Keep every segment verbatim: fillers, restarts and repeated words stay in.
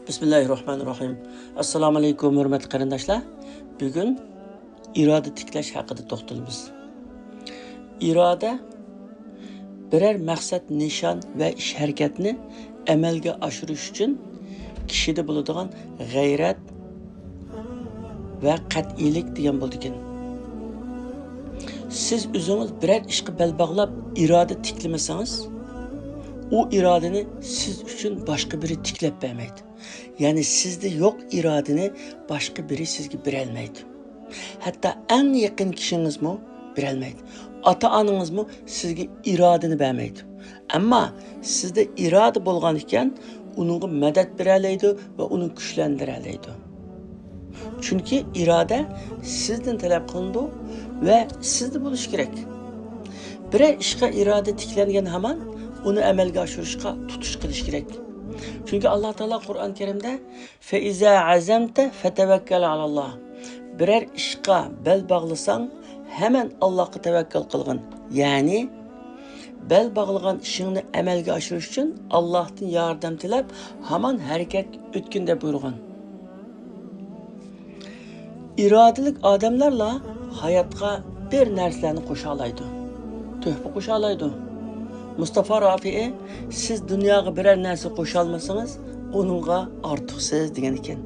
بىسمىللاھىررەھمانىررەھىم. ئەسسالامۇ ئەلەيكۇم، ھۆرمەتلىك قېرىنداشلار. بۈگۈن ئىرادە تىكلەش ھەققىدە توختىلىمىز. ئىرادە بىرەر مەقسەت، نىشان ۋە ئىش ھەرىكەتنى ئەمەلگە ئاشۇرۇش ئۈچۈن كىشىدە بولىدىغان غەيرەت ۋە قەتئىيلىك دېگەن بولىدىكەن. سىز ئۆزىڭىز بىرەر ئىشقا بەل باغلاپ، ئىرادە تىكلىمىسىڭىز، ئۇ ئىرادىنى سىز ئۈچۈن باشقا بىرى تىكلەپ بەرمەيدۇ. يەنى سىزدە يوق ئىرادىنى باشقا بىرى سىزگە بېرەلمەيدۇ. ھەتتا ئەڭ يېقىن كىشىڭىزمۇ بېرەلمەيدۇ. ئاتا-ئانىڭىزمۇ سىزگە ئىرادىنى بەرمەيدۇ. ئەمما سىزدە ئىرادە بولغان ئىكەن، ئۇنىڭغا مەدەت بېرەلەيدۇ ۋە ئۇنى كۈچلەندۈرەلەيدۇ. چۈنكى ئىرادە سىزدىن تەلەپ قىلىنىدۇ ۋە سىزدە بولۇشى كېرەك. بىرەر ئىشقا ئىرادە تىكلەنگەن ھامان ئۇنى ئەمەلگە ئاشۇرۇشقا تۇتۇش قىلىش كېرەك. چۈنكى ئاللا تائالا قۇرئان كەرىمدە «فَإِذَا عَزَمْتَ فَتَوَكَّلْ عَلَى اللَّهِ»، بىرەر ئىشقا بەل باغلىساڭ، ھەمەن ئاللاغا تەۋەككۈل قىلغىن. يەنى بەل باغلىغان ئىشىڭنى ئەمەلگە ئاشۇرۇش ئۈچۈن ئاللاھتىن ياردەم تىلەپ، ھامان ھەرىكەتكە ئۆتكىن دەپ بۇيرۇغان. ئىرادىلىك ئادەملەرلا ھاياتقا بىر نەرسىلەرنى قوشالايدۇ. تۆھپە قوشالايدۇ. مۇستافا رافىئى، سىز دۇنياغا بىرەر نەرسە قوشالمىسىڭىز، ئۇنىڭغا ئارتۇقسىز دېگەن ئىكەن.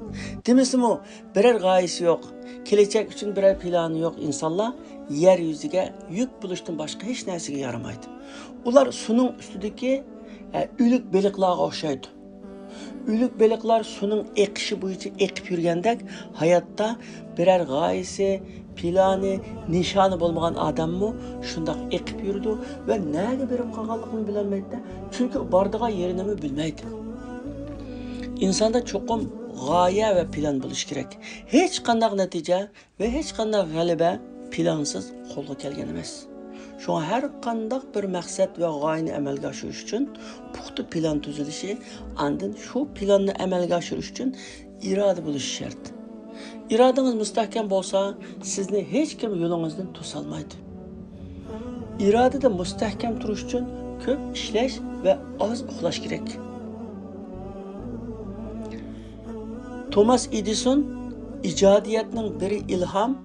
دېمىسىمۇ، بىرەر غايىسى يوق، كېلەچەك ئۈچۈن بىرەر پىلانى يوق ئىنسانلار يەر يۈزىگە يۈك بولۇشتىن باشقا ھېچ نەرسىگە يارىمايدۇ. ئۇلار سۇنىڭ ئۈستىدىكى، ئە، ئۆلۈك بېلىقلارغا ئوخشايدۇ. ئۆلۈك بېلىقلار سۇنىڭ ئېقىشى بويىچە ئېقىپ يۈرگەندەك، ھاياتتا بىرەر غايىسى، پىلانى، نىشانى بولمىغان ئادەممۇ شۇنداق ئېقىپ يۈرىدۇ ۋە نەگە بېرىپ قالغانلىقىنى بىلەلمەيدۇ، چۈنكى بارىدىغان يېرىنىمۇ بىلمەيدۇ. ئىنساندا چوقۇم غايە ۋە پىلان بولۇشى كېرەك. ھېچقانداق نەتىجە ۋە ھېچقانداق غەلىبە پىلانسىز قولغا كەلگەن ئەمەس. شۇڭا ھەر قانداق بىر مەقسەت ۋە غايىنى ئەمەلگە ئاشۇرۇش ئۈچۈن پۇختا پىلان تۈزۈلۈشى، ئاندىن شۇ پىلاننى ئەمەلگە ئاشۇرۇش ئۈچۈن ئىرادە بولۇشى شەرت. ئىرادىڭىز مۇستەھكەم بولسا، سىزنى ھېچكىم يولىڭىزدىن توسالمايدۇ. ئىرادىدە مۇستەھكەم تۇرۇش ئۈچۈن كۆپ ئىشلەش ۋە ئاز ئۇخلاش كېرەك. توماس ئېدىسون، ئىجادىيەتنىڭ بىرى ئىلھام،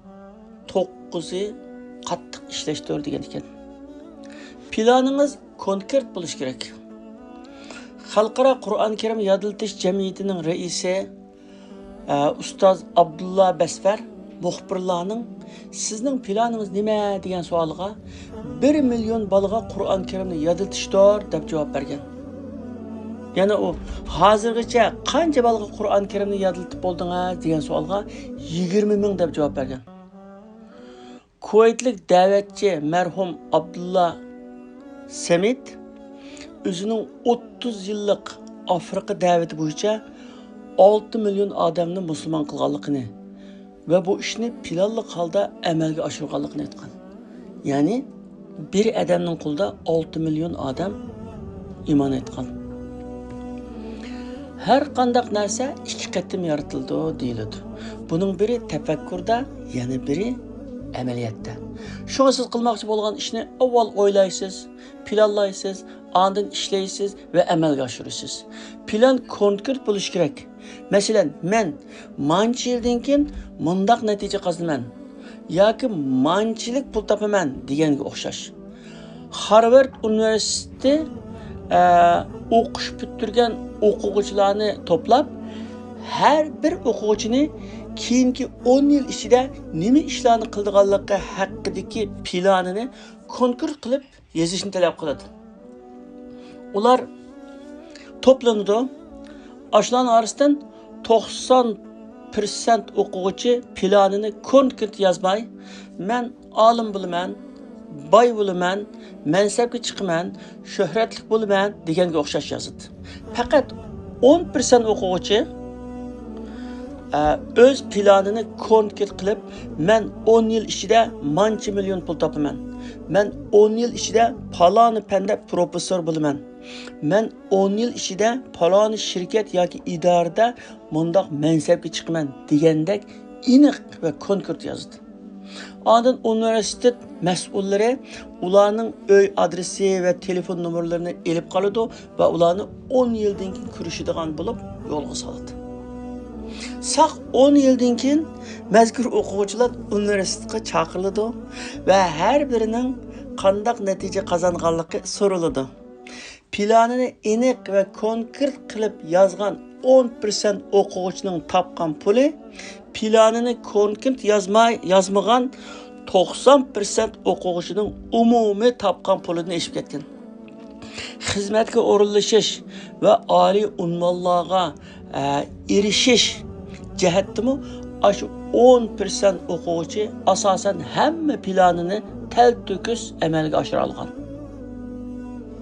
توققۇزى قاتتىق ئىشلەشتۇر دېگەن ئىكەن. پىلانىڭىز كونكرېت بولۇشى كېرەك. خەلقئارا قۇرئان كەرىم يادلىتىش جەمئىيىتىنىڭ رەئىسى، ئە، ئۇستاز ئابدۇللا بەسفەر مۇخبىرلارنىڭ «سىزنىڭ پىلانىڭىز نېمە؟» دېگەن سوئالىغا، «بىر مىليون بالىغا قۇرئان كەرىمنى يادلىتىشتۇر» دەپ جاۋاب بەرگەن. يەنە ئۇ، «ھازىرغىچە قانچە بالىغا قۇرئان كەرىمنى يادلىتىپ بولدىڭىز؟» دېگەن سوئالغا، «يىگىرمە مىڭ» دەپ جاۋاب بەرگەن. كۇۋەيتلىك دەۋەتچى مەرھۇم ئابدۇللا سەمىت ئۆزىنىڭ ئوتتۇز يىللىق ئافرىقا دەۋىتى بويىچە ئالتە مىليون ئادەمنى مۇسۇلمان قىلغانلىقىنى ۋە بۇ ئىشنى پىلانلىق ھالدا ئەمەلگە ئاشۇرغانلىقىنى ئېيتقان. يەنى بىر ئادەمنىڭ قولىدا ئالتە مىليون ئادەم ئىمان ئېيتقان. ھەر قانداق نەرسە ئىككى قېتىم يارىتىلىدۇ دېيىلىدۇ. بۇنىڭ بىرى تەپەككۇردا، يەنە بىرى ئەمەلىيەتتە. شۇڭا سىز قىلماقچى بولغان ئىشنى ئاۋۋال ئويلايسىز، پىلانلايسىز، ئاندىن ئىشلەيسىز ۋە ئەمەلگە ئاشۇرىسىز. پىلان كونكرېت بولۇشى كېرەك. مەسىلەن، مەن مانچە يىلدىن كېيىن مۇنداق نەتىجە قازىنىمەن ياكى مانچىلىك پۇل تاپىمەن دېگەنگە ئوخشاش. خارۋارد ئۇنىۋېرسىتېتى، ئە، ئوقۇش پۈتتۈرگەن ئوقۇغۇچىلارنى توپلاپ، ھەر بىر ئوقۇغۇچىنى كېيىنكى ئون يىل ئىچىدە نېمە ئىشلارنى قىلىدىغانلىقى ھەققىدىكى پىلانىنى كونكرېت قىلىپ يېزىشنى تەلەپ قىلىدۇ. ئۇلار توپلىنىدۇ. ئاشۇلارنىڭ ئارىسىدىن توقسان پىرسەنت ئوقۇغۇچى پىلانىنى كونكرېت يازماي، «مەن ئالىم بولىمەن، باي بولىمەن، مەنسەپكە چىقىمەن، شۆھرەتلىك بولىمەن» دېگەنگە ئوخشاش يازىدۇ. پەقەت ئون پىرسەنت ئوقۇغۇچى، ئە، ئۆز پىلانىنى كونكرېت قىلىپ، «مەن ئون يىل ئىچىدە مانچە مىليون پۇل تاپىمەن، مەن ئون يىل ئىچىدە پالانى پەندە پروفېسسور بولىمەن، مەن ئون يىل ئىچىدە پالانى شىركەت ياكى ئىدارىدە مۇنداق مەنسەپكە چىقىمەن» دېگەندەك ئېنىق ۋە كونكرېت يازدى. ئاندىن ئۇنىۋېرسىتېت مەسئۇللىرى ئۇلارنىڭ ئۆي ئادرېسى ۋە تېلېفون نومۇرلىرىنى ئېلىپ قالىدۇ ۋە ئۇلارنى ئون يىلدىن كېيىن كۆرۈشىدىغان بولۇپ يولغا سالىدۇ. ساق ئون يىلدىن كېيىن مەزكۇر ئوقۇغۇچىلار ئۇنىۋېرسىتېتقا چاقىرىلىدۇ ۋە ھەر بىرىنىڭ قانداق نەتىجە قازانغانلىقى سورىلىدۇ. پىلانىنى ئېنىق ۋە كونكرېت قىلىپ يازغان ئون پىرسەنت ئوقۇغۇچىنىڭ تاپقان پۇلى پىلانىنى كونكرېت يازماي، يازمىغان توقسان پىرسەنت ئوقۇغۇچىنىڭ ئومۇمىي تاپقان پۇلىدىن ئېشىپ كەتكەن. خىزمەتكە ئورۇنلىشىش ۋە ئالىي ئۇنۋانلارغا، ئە، ئېرىشىش جەھەتتىمۇ ئاشۇ ئون پىرسەنت ئوقۇغۇچى ئاساسەن ھەممە پىلانىنى تەلتۆكۈس ئەمەلگە ئاشۇرالىغان.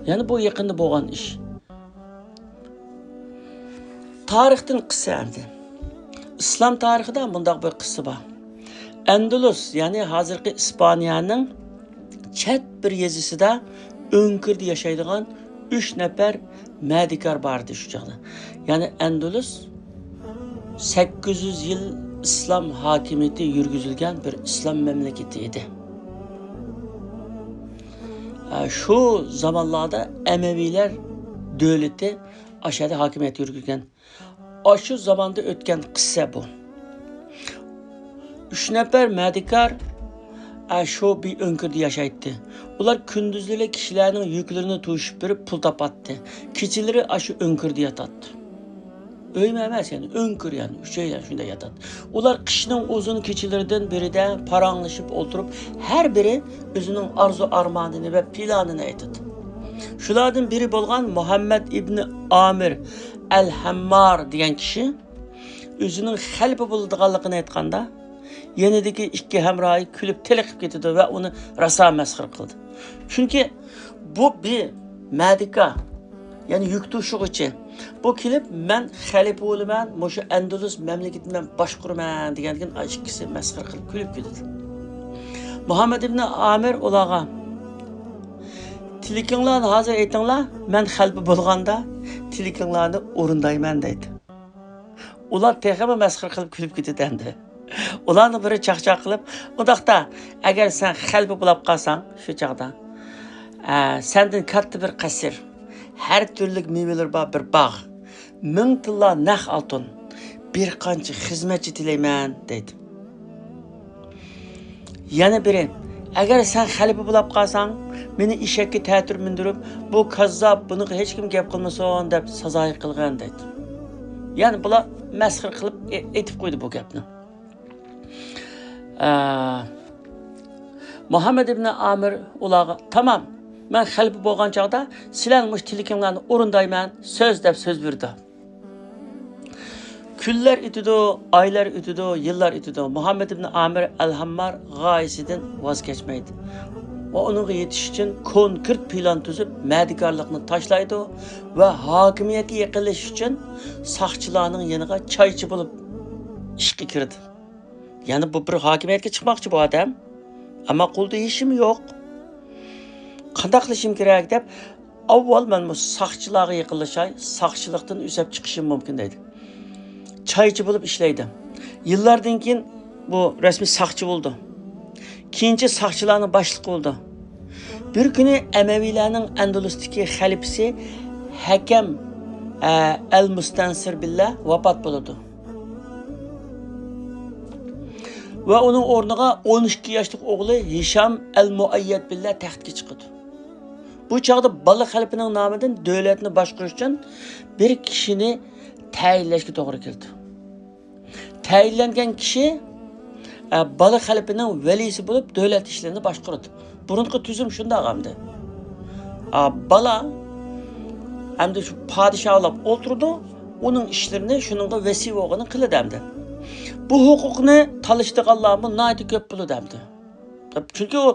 يەنى بۇ يېقىندا بولغان ئىش. تارىختىن قىسسە ئەمدى. ئىسلام تارىخىدا مۇنداق بىر قىسسە بار. ئەندۇلۇس، يەنى ھازىرقى ئىسپانىيەنىڭ چەت بىر يېزىسىدا ئۆڭكۈردە ياشايدىغان ئۈچ نەپەر مەدىكار بار ئىدى شۇ چاغدا. يەنى ئەندۇلۇس سەككىز يۈز يىل ئىسلام ھاكىمىيىتى يۈرگۈزۈلگەن بىر ئىسلام مەملىكىتى ئىدى. ئە، شۇ زامانلاردا ئەمەۋىيلەر دۆلىتى ئاشۇ يەردە ھاكىمىيەت يۈرگۈزگەن. ئاشۇ زاماندا ئۆتكەن قىسسە بۇ. ئۈچ نەپەر مەدىكار، ئە، شۇ بىر ئۆڭكۈردە ياشايتتى. ئۇلار كۈندۈزلىرى كىشىلەرنىڭ يۈكلىرىنى توشۇپ بېرىپ پۇل تاپاتتى. كېچىلىرى ئاشۇ ئۆڭكۈردە ياتاتتى. ئۆيمۇ ئەمەس، يەنى ئۆڭكۈر، يەنى ئۈچەيلەن شۇنداق ياتاتتى. ئۇلار قىشنىڭ ئۇزۇن كېچىلىرىدىن بىرىدە پاراڭلىشىپ ئولتۇرۇپ، ھەر بىرى ئۆزىنىڭ ئارزۇ-ئارمانىنى ۋە پىلانىنى ئېيتاتتى. شۇلاردىن بىرى بولغان مۇھەممەد ئىبنى ئامىر ئەل ھەممار دېگەن كىشى ئۆزىنىڭ خەلىپە بولىدىغانلىقىنى ئېيتقاندا، يېنىدىكى ئىككى ھەمراھى كۈلۈپ تېلىقىپ كېتىدۇ ۋە ئۇنى راسا مەسخىرە قىلدى. چۈنكى بۇ بىر مەدىكا، يەنى يۈك توشۇغۇچى. بۇ كېلىپ، «مەن خەلىپە بولىمەن، مۇشۇ ئەندۇلۇس مەملىكىتىنى مەن باشقۇرىمەن» دېگەندىكىن، ئىككىسى مەسخىرە قىلىپ كۈلۈپ كېتىدۇ. مۇھەممەد ئىبنى ئامىر ئۇلارغا، «تىلىكىڭلارنى ھازىر ئېيتىڭلار، مەن خەلىپە بولغاندا تىلىكىڭلارنى ئورۇندايمەن» دەيدۇ. ئۇلار تېخىمۇ مەسخىرە قىلىپ كۈلۈپ كېتىدۇ ئەمدى. ئۇلارنىڭ بىرى چاقچاق قىلىپ، «ئۇنداقتا، ئەگەر سەن خەلىپە بولاپ قالساڭ، شۇ چاغدا، ئە، سەندىن كاتتا بىر قەسىر، ھەر تۈرلۈك مېۋىلىرى بار بىر باغ، مىڭ تىللا نەق ئالتۇن، بىر قانچە خىزمەتچى تىلەيمەن» دەيدۇ. يەنە بىرى، «ئەگەر سەن خەلىپە بولاپ قالساڭ، مېنى ئېشەككە تەتۈر مىندۈرۈپ، بۇ كاززاپ، بۇنىڭغا ھېچكىم گەپ قىلمىسۇن» دەپ سازايى قىلغىن دەيدۇ. يەنى بۇلار مەسخىرە قىلىپ ئېيتىپ قويدى بۇ گەپنى. ئە، مۇھەممەد ئىبنى ئامىر ئۇلارغا، «تامام، مەن خەلىپە بولغان چاغدا سىلەرنىڭ مۇشۇ تىلىكىڭلارنى ئورۇندايمەن، سۆز» دەپ سۆز بېرىدۇ. كۈنلەر ئۆتىدۇ، ئايلار ئۆتىدۇ، يىللار ئۆتىدۇ. مۇھەممەد ئىبنى ئامىر ئەل ھەممار غايىسىدىن ۋاز كەچمەيدۇ. ۋە ئۇنىڭغا يېتىش ئۈچۈن كونكرېت پىلان تۈزۈپ، مەدىكارلىقنى تاشلايدۇ ۋە ھاكىمىيەتكە يېقىنلىشىش ئۈچۈن ساقچىلارنىڭ يېنىغا چايچى بولۇپ ئىشقا كىرىدۇ. يەنى بۇ بىر ھاكىمىيەتكە چىقماقچى بۇ ئادەم. ئەمما قولىدا ھېچنېمە يوق. «قانداق قىلىشىم كېرەك؟» دەپ، «ئاۋۋال مەن بۇ ساقچىلارغا يېقىنلىشاي، ساقچىلىقتىن ئۈزۈپ چىقىشىم مۇمكىن» دەيدۇ. چايچى بولۇپ ئىشلەيدۇ. يىللاردىن كېيىن بۇ رەسمىي ساقچى بولىدۇ. كېيىنچە ساقچىلارنىڭ باشلىقى بولىدۇ. بىر كۈنى ئەمەۋىيلەرنىڭ ئەندۇلۇستىكى خەلىپىسى ھەكەم، ئە، ئەل مۇستەنسىر بىللە ۋاپات بولىدۇ. ۋە ئۇنىڭ ئورنىغا ئون ئىككى ياشلىق ئوغلى ھىشام ئەل مۇئەييەد بىللە تەختكە چىقىدۇ. بۇ چاغدا بالا خەلىپىنىڭ نامىدىن دۆلەتنى باشقۇرۇش ئۈچۈن بىر كىشىنى تەيىنلەشكە توغرا كېلىدۇ. تەيىنلەنگەن كىشى، ئە، بالا خەلىپىنىڭ ۋەلىسى بولۇپ، دۆلەت ئىشلىرىنى باشقۇرىدۇ. بۇرۇنقى تۈزۈم شۇنداق ئەمدى. ئا، بالا ئەمدى شۇ پادىشاھلاپ ئولتۇرىدۇ، ئۇنىڭ ئىشلىرىنى شۇنىڭغا ۋەسىي بولغىنى قىلىدۇ ئەمدى. بۇ ھوقۇقنى تالىشىدىغانلارمۇ ناھايىتى كۆپ بولىدۇ ئەمدى. چۈنكى ئۇ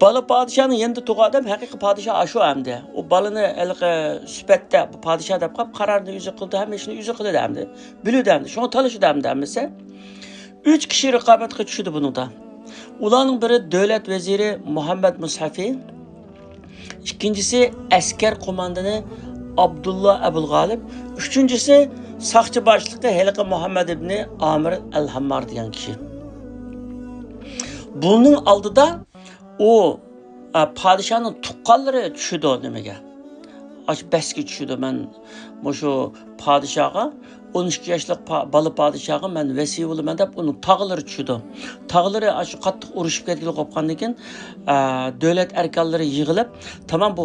بالا پادىشاھنىڭ يېنىدا تۇرغان ئادەم ھەقىقىي پادىشاھ ئاشۇ ئەمدى. ئۇ بالىنى ھېلىقى سۈپەتتە پادىشاھ دەپ قاپ، قارارنى ئۆزى قىلىدۇ، ھەممە ئىشنى ئۆزى قىلىدۇ ئەمدى. بىلىدۇ ئەمدى. شۇڭا تالىشىدۇ ئەمدى ھەممىسى. ئۈچ كىشى رىقابەتكە چۈشىدۇ بۇنىڭدا. ئۇلارنىڭ بىرى دۆلەت ۋەزىرى مۇھەممەد مۇسھەفى، ئىككىنچىسى ئەسكەر قوماندانى ئابدۇللا ئەبۇلغالىب، ئۈچىنچىسى ساقچى باشلىقى ھېلىقى مۇھەممەد ئىبنى ئامىر ئەل ھەممار دېگەن كىشى. بۇنىڭ ئالدىدا ئۇ، ئە، پادىشاھنىڭ تۇغقانلىرى چۈشىدۇ نېمىگە؟ ئاشۇ بەسكە چۈشىدۇ. مەن مۇشۇ پادىشاھغا، ئون ئىككى ياشلىق پا-، بالا پادىشاھغا مەن ۋەسىي بولىمەن دەپ، ئۇنىڭ تاغىلىرى چۈشىدۇ. تاغىلىرى ئاشۇ قاتتىق ئۇرۇشۇپ كەتكىلى قوپقاندىن كېيىن، ئە، دۆلەت ئەركانلىرى يىغىلىپ، تامام بۇ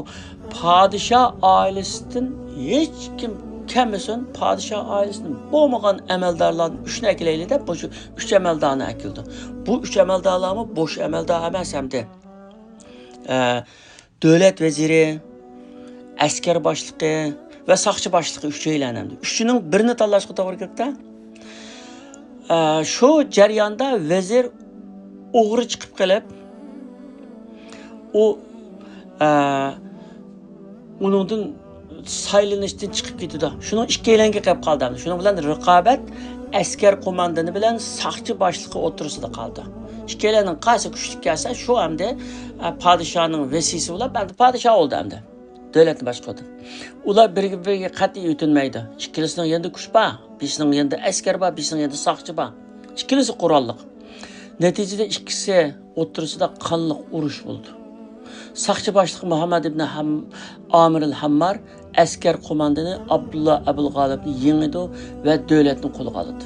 پادىشاھ ئائىلىسىدىن ھېچكىم كەلمىسۇن، پادىشاھ ئائىلىسىدىن بولمىغان ئەمەلدارلاردىن ئۈچنى ئەكېلەيلى دەپ، مۇشۇ ئۈچ ئەمەلدارنى ئەكېلىدۇ. بۇ ئۈچ ئەمەلدارلارمۇ بوش ئەمەلدار ئەمەس ھەمدە. ئە، دۆلەت ۋەزىرى، ئەسكەر باشلىقى ۋە ساقچى باشلىقى ئۈچەيلەن ئەمدى. ئۈچىنىڭ بىرىنى تاللاشقا توغرا كېلىپتۇ. ئە، شۇ جەرياندا ۋەزىر ئوغرى چىقىپ قېلىپ، ئۇ، ئە، ئۇنىڭدىن سايلىنىشتىن چىقىپ كېتىدۇ. شۇنىڭ ئىككىيلەنگە قېلىپ قالدى. شۇنىڭ بىلەن رىقابەت ئەسكەر قوماندانى بىلەن ساقچى باشلىقى ئوتتۇرىسىدا قالدى. ئىككىيلەننىڭ قايسى كۈچلۈك كەلسە، شۇ ئەمدى، ئە، پادىشاھنىڭ ۋەسىيسى بولۇپ، ئەمدى پادىشاھ بولدى ئەمدى. دۆلەتنى باشقۇردى. ئۇلار بىرگە-بىرگە قەتئىي يۆتۈنمەيدۇ. ئىككىلىسىنىڭ يېنىدا كۈچ بار، بىرسىنىڭ يېنىدا ئەسكەر بار، بىرسىنىڭ يېنىدا ساقچى بار. ئىككىلىسى قوراللىق. نەتىجىدە ئىككىسى ئوتتۇرىسىدا قانلىق ئۇرۇش بولىدۇ. ساقچى باشلىقى مۇھەممەد ئىبنى ھەم-، ئامىر ئەل ھەممار ئەسكەر قوماندانى ئابدۇللا ئەبۇل غالىبنى يېڭىدۇ ۋە دۆلەتنى قولىغا ئالىدۇ.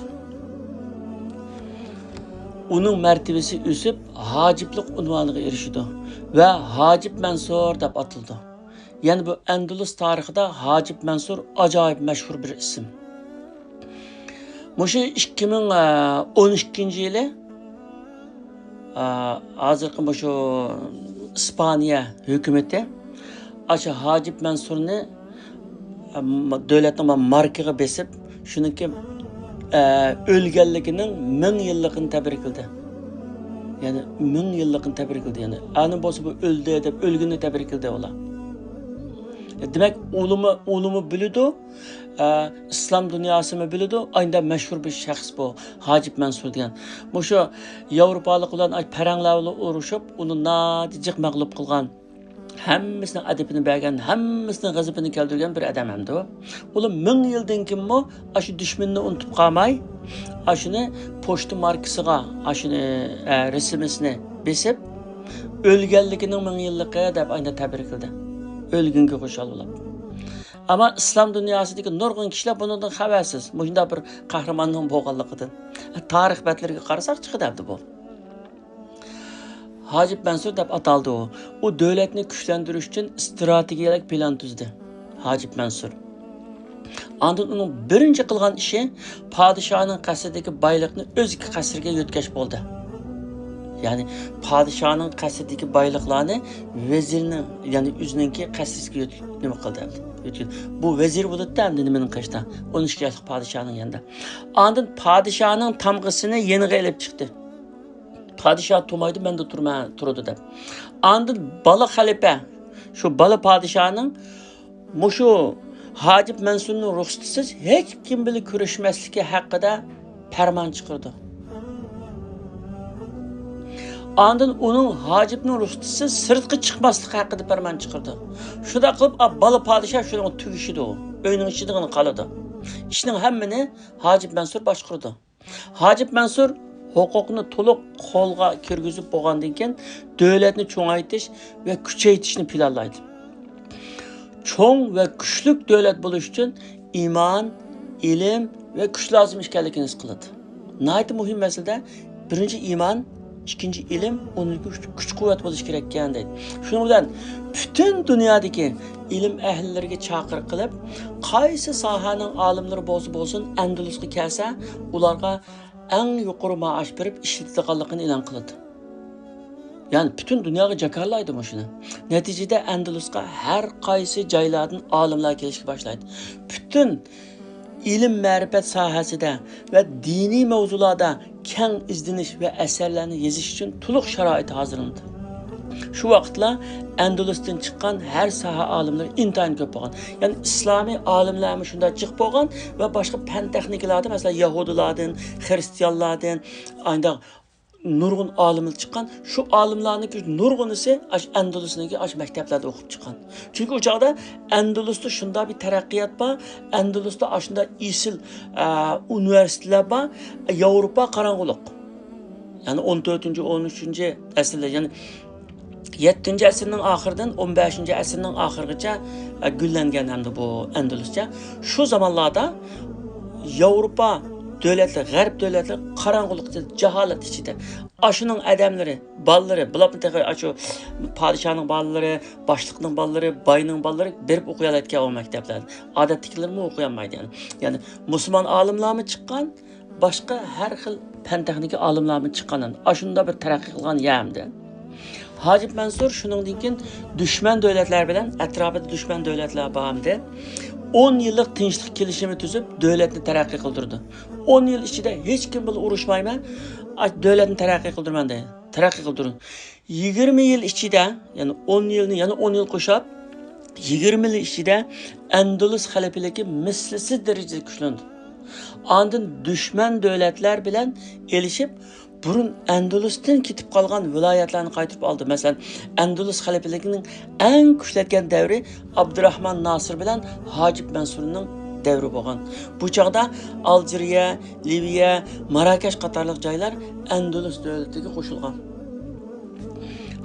ئۇنىڭ مەرتىۋىسى ئۆسۈپ، ھاجىپلىق ئۇنۋانىغا ئېرىشىدۇ ۋە ھاجىپ مەنسۇر دەپ ئاتىلىدۇ. يەنى بۇ ئەندۇلۇس تارىخىدا ھاجىپ مەنسۇر ئاجايىپ مەشھۇر بىر ئىسىم. مۇشۇ ئىككى مىڭ ئون ئىككىنچى يىلى، ئە، ھازىرقى مۇشۇ ئىسپانىيە ھۆكۈمىتى ئاشۇ ھاجىپ مەنسۇرنى، ئە، دۆلەتنىڭ ماركىغا بېسىپ، شۇنىڭكى، ئە، ئۆلگەنلىكىنىڭ مىڭ يىللىقىنى تەبرىكلىدى. يەنى مىڭ يىللىقىنى تەبرىكلىدى. يەنى ئاندىن بولسا بۇ ئۆلدى دەپ ئۆلگىنىنى تەبرىكلىدى ئۇلار. دېمەك، ئۇلىمۇ، ئۇلىمۇ بىلىدۇ، ئە، ئىسلام دۇنياسىمۇ بىلىدۇ، ئاينىدا مەشھۇر بىر شەخس بۇ، ھاجىپ مەنسۇر دېگەن. مۇشۇ ياۋروپالىق بىلەن ئاي پەرەڭلەر بىلەن ئۇرۇشۇپ، ئۇنى نادى جىق مەغلۇپ قىلغان، ھەممىسىنىڭ ئەدىپىنى بەرگەن، ھەممىسىنىڭ غەزىپىنى كەلتۈرگەن بىر ئادەم ئەمدى ئۇ. ئۇلار مىڭ يىلدىن كېيىنمۇ ئاشۇ دۈشمىنىنى ئۇنتۇپ قالماي، ئاشۇنى پوچتا ماركىسىغا، ئاشۇنى، ئە، رەسىمىسىنى بېسىپ، ئۆلگەنلىكىنىڭ مىڭ يىللىقى دەپ ئاينىدا تەبرىكلىدى. ئۆلگىنىگە خۇشال بولۇپ. ئەمما ئىسلام دۇنياسىدىكى نۇرغۇن كىشىلەر بۇنىڭدىن خەۋەرسىز، مۇشۇنداق بىر قەھرىماننىڭ بولغانلىقىدىن. تارىخ بەتلىرىگە قارىساق چىقىدۇ ئەمدى بۇ. ھاجىپ مەنسۇر دەپ ئاتالدى ئۇ. ئۇ دۆلەتنى كۈچلەندۈرۈش ئۈچۈن ئىستراتېگىيەلىك پىلان تۈزدى. ھاجىپ مەنسۇر. ئاندىن ئۇنىڭ بىرىنچى قىلغان ئىشى پادىشاھنىڭ قەسرىدىكى بايلىقنى ئۆزىكى قەسرىگە يۆتكەش بولدى. يەنى پادىشاھنىڭ قەسرىدىكى بايلىقلارنى ۋەزىرنىڭ، يەنى ئۆزىنىڭكى قەسرىسىگە يۆت-، نېمە قىلدى ئەمدى؟ يۆتكىدى. بۇ ۋەزىر بولۇپتۇ ئەمدى نېمىنىڭ قېشىدا؟ ئون ئىككى ياشلىق پادىشاھنىڭ يېنىدا. ئاندىن پادىشاھنىڭ تامغىسىنى يېنىغا ئېلىپ چىقتى. پادىشاھ تۇرمايدۇ، مەندە تۇرما-، تۇرىدۇ دەپ. ئاندىن بالا خەلىپە، شۇ بالا پادىشاھنىڭ مۇشۇ ھاجىپ مەنسۇرنىڭ رۇخسىتىسىز ھېچ كىم بىلەن كۆرۈشمەسلىكى ھەققىدە پەرمان چىقىرىدۇ. ئاندىن ئۇنىڭ ھاجىپنىڭ رۇخسىتىسىز سىرتقا چىقماسلىقى ھەققىدە پەرمان چىقىرىدۇ. شۇنداق قىلىپ، ئا، بالا پادىشاھ شۇنىڭغا تۈگىشىدۇ. ئۆينىڭ ئىچىدىغىنە قالىدۇ. ئىشنىڭ ھەممىنى ھاجىپ مەنسۇر باشقۇرىدۇ. ھاجىپ مەنسۇر ھوقۇقنى تولۇق قولغا كىرگۈزۈپ بولغاندىن كېيىن، دۆلەتنى چوڭايتىش ۋە كۈچەيتىشنى پىلانلايدۇ. چوڭ ۋە كۈچلۈك دۆلەت بولۇش ئۈچۈن ئىمان، ئىلىم ۋە كۈچ لازىم ئىكەنلىكىنى ھېس قىلىدۇ. ناھايىتى مۇھىم مەسىلىدە بىرىنچى ئىمان، ئىككىنچى ئىلىم، ئۇنىڭدىن كېيىن كۈچ-، كۈچ-قۇۋۋەت بولۇش كېرەككەن دەيدۇ. شۇنىڭ بىلەن پۈتۈن دۇنيادىكى ئىلىم ئەھلىلىرىگە چاقىرىق قىلىپ، قايسى ساھەنىڭ ئالىملىرى بولسا بولسۇن، ئەندىلۇسقا كەلسە، ئۇلارغا ئەڭ يۇقىرى مائاش بېرىپ ئىشلىتىدىغانلىقىنى ئېلان قىلىدۇ. يەنى پۈتۈن دۇنياغا جاكارلايدۇ مۇشۇنى. نەتىجىدە ئەندىلۇسقا ھەر قايسى جايلاردىن ئالىملار كېلىشكە باشلايدۇ. پۈتۈن ئىلىم-مەرىپەت ساھەسىدە ۋە دىنىي مەۋزۇلاردا كەڭ ئىزدىنىش ۋە ئەسەرلەرنى يېزىش ئۈچۈن تولۇق شارائىت ھازىرلىنىدۇ. شۇ ۋاقىتلار ئەندىلۇستىن چىققان ھەر ساھە ئالىملىرى ئىنتايىن كۆپ بولغان. يەنى ئىسلامىي ئالىملارمۇ شۇنداق جىق بولغان ۋە باشقا پەن-تېخنىكىلاردا، مەسىلەن، يەھۇدىيلاردىن، خىرىستىيانلاردىن، ئانداق نۇرغۇن ئالىملار چىققان. شۇ ئالىملارنىڭكى نۇرغۇنىسى ئاشۇ ئەندىلۇسنىڭكى ئاشۇ مەكتەپلەردە ئوقۇپ چىققان. چۈنكى ئۇ چاغدا ئەندىلۇستا شۇنداق بىر تەرەققىيات بار، ئەندىلۇستا ئاشۇنداق ئېسىل، ئە، ئۇنىۋېرسىتېتلار بار. ياۋروپا قاراڭغۇلۇق. يەنى ئون تۆتىنچى، ئون ئۈچىنچى ئەسىرلەر، يەنى يەتتىنچى ئەسىرنىڭ ئاخىرىدىن ئون بەشىنچى ئەسىرنىڭ ئاخىرىغىچە، ئە، گۈللەنگەن ھەمدە بۇ ئەندۇلۇسچە. شۇ زامانلاردا ياۋروپا دۆلەتلىرى، غەرب دۆلەتلىرى قاراڭغۇلۇق ئىچىدە، جاھالەت ئىچىدە. ئاشۇنىڭ ئادەملىرى، بالىلىرى، بۇلارمۇ تېخى ئاشۇ پادىشاھنىڭ بالىلىرى، باشلىقنىڭ بالىلىرى، باينىڭ بالىلىرى بېرىپ ئوقۇيالايدىكەن ئۇ مەكتەپلەردە. ئادەتتىكىلىرىمۇ ئوقۇيالمايدۇ يەنى. يەنى مۇسۇلمان ئالىملارمۇ چىققان، باشقا ھەر خىل پەن تېخنىكا ئالىملارمۇ چىققان. ئاشۇنداق بىر تەرەققىي قىلغان يەر ئەمدى. ھاجىپ مەنسۇر شۇنىڭدىن كېيىن دۈشمەن دۆلەتلەر بىلەن، ئەتراپىدا دۈشمەن دۆلەتلەر بار ئەمدى. ئون يىللىق تىنچلىق كېلىشىمى تۈزۈپ، دۆلەتنى تەرەققىي قىلدۇرىدۇ. ئون يىل ئىچىدە ھېچكىم بىلەن ئۇرۇشمايمەن، ئا، دۆلەتنى تەرەققىي قىلدۇرىمەن دەيدۇ. تەرەققىي قىلدۇرىدۇ. يىگىرمە يىل ئىچىدە، يەنى ئون يىلنى يەنە ئون يىل قوشۇپ، يىگىرمە يىل ئىچىدە ئەندۇلۇس خەلىپىلىكى مىسلىسىز دەرىجىدە كۈچلەندى. ئاندىن دۈشمەن دۆلەتلەر بىلەن ئېلىشىپ، بۇرۇن ئەندۇلۇستىن كېتىپ قالغان ۋىلايەتلەرنى قايتۇرۇپ ئالدى. مەسىلەن، ئەندۇلۇس خەلىپىلىكىنىڭ ئەڭ كۈچلەتكەن دەۋرى ئابدۇراخمان ناسىر بىلەن ھاجىپ مەنسۇرنىڭ دەۋرى بولغان. بۇ چاغدا ئالجىرىيە، لىۋىيە، ماراكەش قاتارلىق جايلار ئەندۇلۇس دۆلىتىگە قوشۇلغان.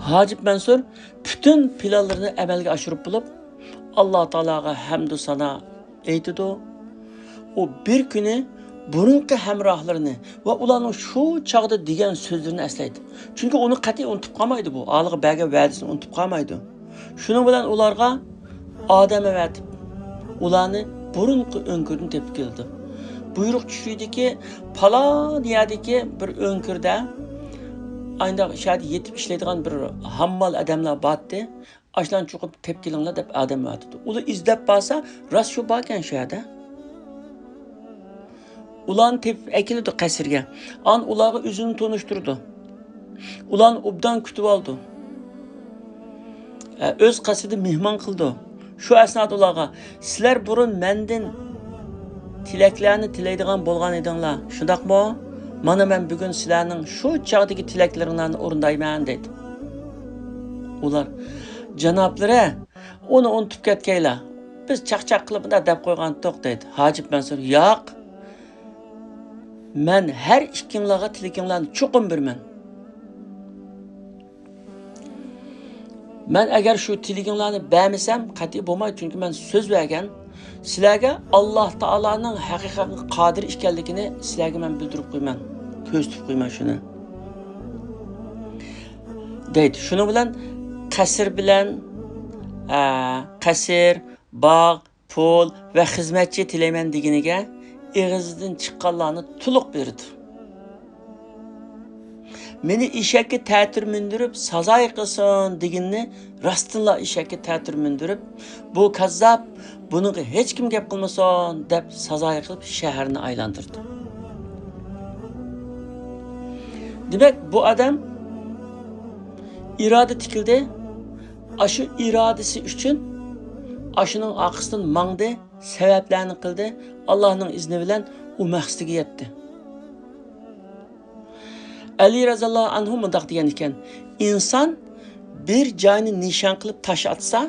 ھاجىپ مەنسۇر پۈتۈن پىلانلىرىنى ئەمەلگە ئاشۇرۇپ بولۇپ، ئاللا تائالاغا ھەمدۇ سانا ئېيتىدۇ. ئۇ بىر كۈنى بۇرۇنقى ھەمراھلىرىنى ۋە ئۇلارنىڭ شۇ چاغدا دېگەن سۆزلىرىنى ئەسلەيدۇ. چۈنكى ئۇنى قەتئىي ئۇنتۇپ قالمايدۇ بۇ. ھالىغا بەرگەن ۋەدىسىنى ئۇنتۇپ قالمايدۇ. شۇنىڭ بىلەن ئۇلارغا ئادەم ئەۋەتىپ، ئۇلارنى بۇرۇنقى ئۆڭكۈردىن تېپىپ كېلىدۇ. بۇيرۇق چۈشىدىكى، پالان يەردىكى بىر ئۆڭكۈردە ئاينداق شەھەردە يېتىپ ئىشلەيدىغان بىر ھاممال ئادەملەر بارتتى. ئاشۇلارنى چوقۇم تېپىپ كېلىڭلار دەپ ئادەم ئەۋەتىدۇ. ئۇلار ئىزدەپ بارسا، راست شۇ باركەن شۇ يەردە. ئۇلارنى تېپىپ ئەكېلىدۇ قەسىرگە. ئان ئۇلارغا ئۆزىنى تونۇشتۇرىدۇ. ئۇلارنى ئوبدان كۈتۈۋالىدۇ. ئە، ئۆز قەسرىدە مېھمان قىلىدۇ. شۇ ئەسنادا ئۇلارغا، «سىلەر بۇرۇن مەندىن تىلەكلەرنى تىلەيدىغان بولغان ئىدىڭلار، شۇنداقمۇ؟ مانا مەن بۈگۈن سىلەرنىڭ شۇ چاغدىكى تىلەكلىرىڭلارنى ئورۇندايمەن» دەيدۇ. ئۇلار، «جانابلىرى، ئۇنى ئۇنتۇپ كەتكەيلا. بىز چاقچاق قىلىپ مۇنداق دەپ قويغانتۇق» دەيدۇ. ھاجىپ مەنسۇر، «ياق. مەن ھەر ئىككىڭلارغا تىلىكىڭلارنى چوقۇم بېرىمەن. مەن ئەگەر شۇ تىلىكىڭلارنى بەرمىسەم، قەتئىي بولمايدۇ، چۈنكى مەن سۆز بەرگەن. سىلەرگە ئاللا تائالانىڭ ھەقىقەتەن قادىر ئىكەنلىكىنى سىلەرگە مەن بىلدۈرۈپ قويىمەن، كۆرسىتىپ قويىمەن شۇنى» دەيدۇ. شۇنىڭ بىلەن قەسىر بىلەن، ئە، قەسىر، باغ، پۇل ۋە خىزمەتچى تىلەيمەن دېگىنىگە ئېغىزىدىن چىققانلارنى تولۇق بېرىدۇ. مېنى ئېشەككە تەتۈر مىندۈرۈپ سازا قىلسۇن دېگىنىنى راستتىنلا ئېشەككە تەتۈر مىندۈرۈپ، بۇ كاززاپ، بۇنىڭغا ھېچكىم گەپ قىلمىسۇن دەپ سازا قىلىپ شەھەرنى ئايلاندۇردى. دېمەك، بۇ ئادەم ئىرادە تىكلىدى. ئاشۇ ئىرادىسى ئۈچۈن ئاشۇنىڭ ئارقىسىدىن ماڭدى، سەۋەبلەرنى قىلدى. ئاللانىڭ ئىزنى بىلەن ئۇ مەقسىتىگە يەتتى. ئەلى رەزىياللاھۇ ئەنھۇ مۇنداق دېگەن ئىكەن، ئىنسان بىر جاينى نىشان قىلىپ تاش ئاتسا،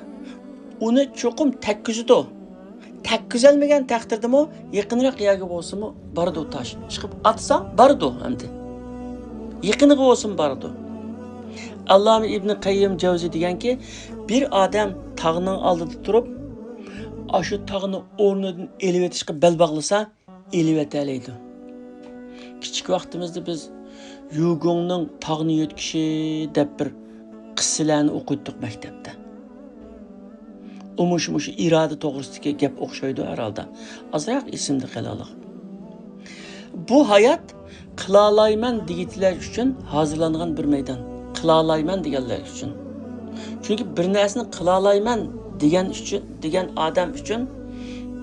ئۇنى چوقۇم تەگكۈزىدۇ. تەگكۈزەلمىگەن تەقدىردىمۇ يېقىنراق يەرگە بولسىمۇ بارىدۇ تاش. چىقىپ ئاتسا بارىدۇ ئەمدى. يېقىنىغا بولسىمۇ بارىدۇ. ئاللامە ئىبنى قەييىم جەۋزى دېگەنكى، بىر ئادەم تاغنىڭ ئالدىدا تۇرۇپ، ئاشۇ تاغنى ئورنىدىن ئېلىۋېتىشقا بەل باغلىسا، ئېلىۋېتەلەيدۇ. كىچىك ۋاقتىمىزدا بىز يۇگۇڭنىڭ تاغنى يۆتكىشى دەپ بىر قىسسىلەرنى ئوقۇيتتۇق مەكتەپتە. ئۇ مۇشۇ، مۇشۇ ئىرادە توغرىسىدىكى گەپ ئوخشايدۇ ھەر ھالدا. ئازراق ئېسىمدە قېلىدۇ. بۇ ھايات قىلالايمەن دېگۈچىلەر ئۈچۈن ھازىرلانغان بىر مەيدان. قىلالايمەن دېگەنلەر ئۈچۈن. چۈنكى بىر نەرسىنى قىلالايمەن دېگەن ئۈچۈن، دېگەن ئادەم ئۈچۈن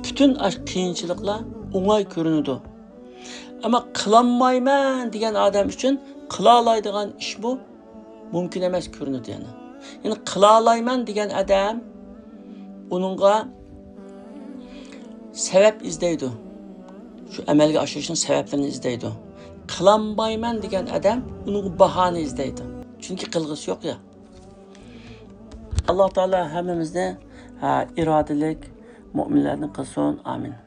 پۈتۈن ئاش قىيىنچىلىقلار ئوڭاي كۆرۈنىدۇ. ئەمما قىلالمايمەن دېگەن ئادەم ئۈچۈن قىلالايدىغان ئىشمۇ مۇمكىن ئەمەس كۆرۈنىدۇ يەنە. يەنى قىلالايمەن دېگەن ئادەم ئۇنىڭغا سەۋەب ئىزدەيدۇ. شۇ ئەمەلگە ئاشۇرۇشنىڭ سەۋەبلىرىنى ئىزدەيدۇ. قىلالمايمەن دېگەن ئادەم ئۇنىڭغا باھانە ئىزدەيدۇ. چۈنكى قىلغۇسى يوق يا. ئاللا تائالا ھەممىمىزنى، ھە، ئىرادىلىك مۆمىنلەردىن قىلسۇن. ئامىن.